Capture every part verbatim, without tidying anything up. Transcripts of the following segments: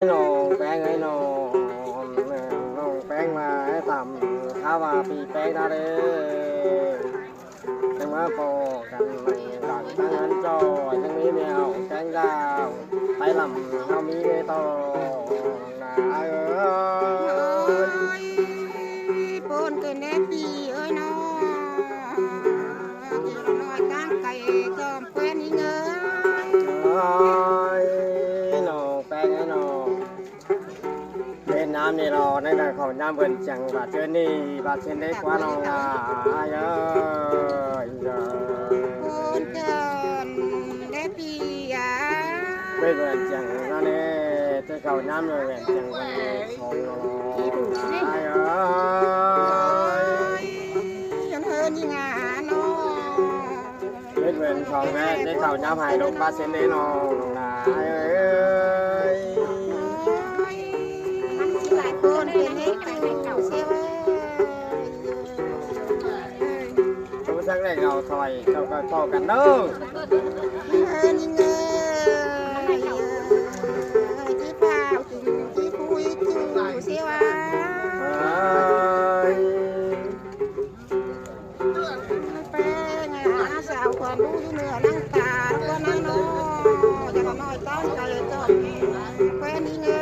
ꞌNọng ꞌPéng ơi ꞌnọng, ꞌnọng ꞌPéng ꞌmá tăm kháo ꞌva ꞌpi ꞌPéng ꞌnạ ꞌlế. ꞌTếng ꞌmá pó căn ꞌmạy lăng ꞌtáng ꞌhướn ꞌchọ, ꞌnhắng ꞌmí ꞌmẹo ꞌTéng đao, pay lăm ꞌháu ꞌmí ꞌlế ꞌto, ꞌnọng ꞌnạ ơi. Ôi, ꞌpốn ꞌcọ ꞌnị ꞌpi ơi ꞌnọng. Đi ꞌnọi ꞌtáng cay chom ꞌquén ꞌnị ꞌngới. Ôi, ꞌnọng ꞌPéng ơi ꞌnọng. Bên ꞌnặm ꞌnị ꞌló, ꞌnặn ꞌlẹo khảu ꞌnhám bươn chắng ꞌva ꞌchớ ꞌnị, ꞌva ꞌchớ ꞌnị ꞌquá ꞌnọng ꞌnạ ơi. Ôi, ꞌpốn ꞌcọ ꞌnị ꞌpi a. Bên bươn chắng ꞌnặn ꞌnị, ꞌchớ khảu ꞌnhám ꞌlẹo bươn chắng bươn song ꞌló, ꞌnọng ꞌnạ ơi. Ôi, ꞌnhắng ꞌhớ ꞌnị ꞌngá ꞌnọng. Bên bươn song ꞌnị, ꞌchớ khảu ꞌnhám hảư ꞌlụk ꞌpá ꞌsến ꞌlế ꞌnọng, ꞌnọng ꞌnạ ơi. Ôi, ꞌmắn ꞌchí lai ꞌpốn ꞌcọ ꞌnị ꞌchu ꞌsịu ơi. Chú sắc ꞌlẹo khảu thỏi, khảu ꞌcọ pó căn ꞌnớ. Ơ ꞌnị ꞌngới, ꞌchí páo ꞌchu, ꞌchí púi ꞌchu ꞌsịu a. Ơi. ꞌPéng ꞌnạ, sáo khuôn ꞌlú ꞌnị ꞌnớ, ꞌnăng ta ꞌquá ꞌnặn ꞌnọ. Dăm ꞌnọi ꞌtáng cay chom ꞌquén ꞌnị ꞌngới.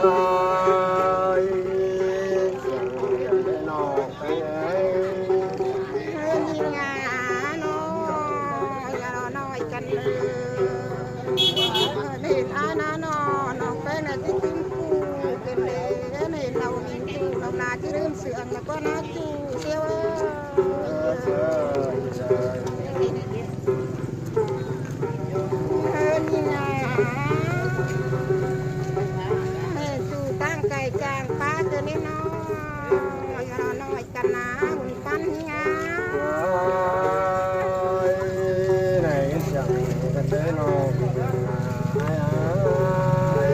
Ơi, ꞌnọng ꞌPéng ơi. ꞌNị ꞌngá ꞌnọng, dăm ꞌnọi căn ꞌnớ. ꞌNị ꞌnạ ꞌnọng, ꞌnọng ꞌPéng ꞌnạ ꞌchí ꞌchím ꞌcu, ꞌcọ ꞌnị ꞌnị ꞌlẹo ꞌnị ꞌchu, ꞌnọng ꞌnạ ꞌchí ꞌlứm sương ꞌnạ ꞌquá ꞌnạ ꞌchu ꞌsịu ơi. ꞌNị ꞌngá. ꞌNị ꞌchu ꞌtáng cay chang ꞌpá ꞌcọ ꞌnị ꞌnọng, dăm ꞌnọi căn ꞌnạ, ꞌhụn ꞌpắn ꞌnị ꞌngá. Ôi, ꞌnị ꞌchí căn ꞌlế ꞌnọng. Ôi,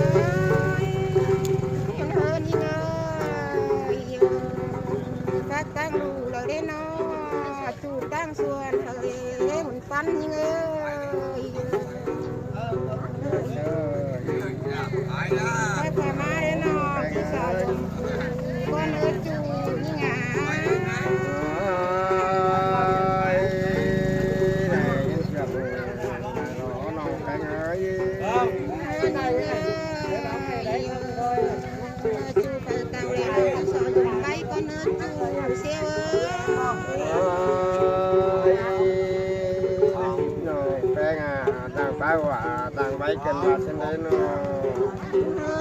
ꞌnị ꞌngá. Phák ꞌtáng ꞌlụk ꞌlẹo ꞌlế ꞌnọng, ꞌchu ꞌtáng suôn ꞌlẹo ꞌlế ꞌhụn ꞌpắn ꞌnị ꞌngá. Phák ꞌmá ꞌlế ꞌnọng, ꞌchí sáo ꞌquá ꞌnớ ꞌchu ꞌnị ꞌngá. ꞌNọng ꞌPéng ơi. ꞌChu pay tẳng ꞌlẹo ꞌcọ sáo dú ꞌvạy ꞌquá ꞌnớ ꞌchu ꞌsịu ơi. Ơi, ꞌnọng ꞌPéng ꞌnạ, tẳng páo ꞌva, tẳng ꞌvạy căn ꞌva ꞌsến ꞌlế ꞌnọng.